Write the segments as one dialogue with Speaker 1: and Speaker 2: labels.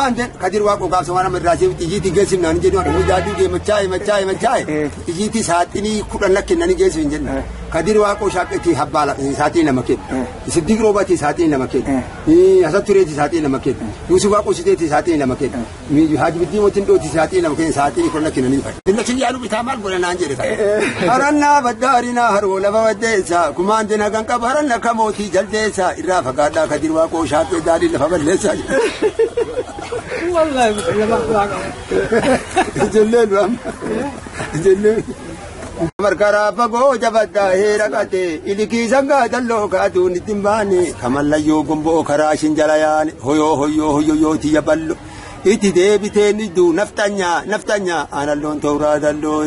Speaker 1: Maanden Kadir Waaqoo gaafsa waan amma irraa seefu xiyyiitii geessifnaan hin jedhu aduu daaduu gee machaa'e machaa'e machaa'e xiyyiitii saaxinii 10 lakkennanii geessif hin jenna. Kadir Waaqoo shaaqetii habbaa saaxinii 2 kenna. Siddiq Roobatii saaxinii 2 kenna. Hasattureetii saaxinii 2 kenna. Yuusuf Waaqoo Siteetii saaxinii 2 kenna. Haaji Biddii Mootiin Dhootii saaxinii 2 kenna saaxinii 10 lakkennanii fayyada. Dinna yaadu bitaa maal godha naan jedhe kana. Harannaa baddaarinaa haroo lafa baddeessa kumaandina kan qaba haranna kamootii jaldeessa irraa fagaadhaa Kadir Waaqoo shaaqee daadhii lafa balleessa.
Speaker 2: Wallahi
Speaker 1: Ijoolleen amma ijoolleen. Markaraa fagoo jabaddaa heera qate ilikii sangaa dalloo kaatuun itti hin baane kamallayyoo gomboo karaa shinjala yaane hoyoo hoyyoo hoyyoo tiyya ballo itti deebitee nidduu naftanyaa naftanyaa aanalloon tooraa dalloo.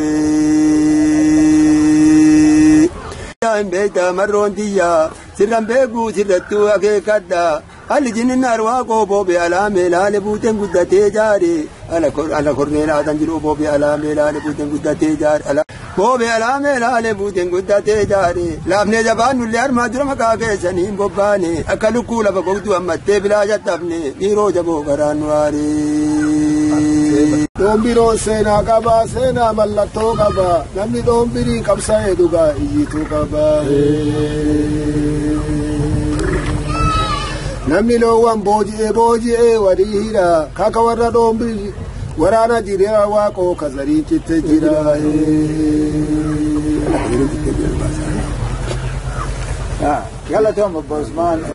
Speaker 1: Beektaa marroon tiyyaa sirran beekuu sirrattuu akeekadhaa. Alli jinninnaar waaqoo boobee alaa meelaale buuteen guddatee jaare ala kornee laatan jiru boobee alaa meelaale buuteen guddatee jaare boobee alaa meelaale buuteen guddatee jaare laafnee jabaan nullee armaa dura maqaa keessanii hin bobbaane akka lukkuu lafa gogduu ammattee bilaa jattafne dhiiroo jaboo garaan nu aaree.
Speaker 3: Dhoombiroon seenaa qaba seenaa mallattoo qaba namni dhoombirii qabsaa'ee dhugaa iyyituu qaba. Namni loowwan booji'ee booji'ee walii hidha kaka warra dhoombirii waraana jireenya waaqoo kazarii cittee jira.
Speaker 4: Galatoom Obbo Usmaan.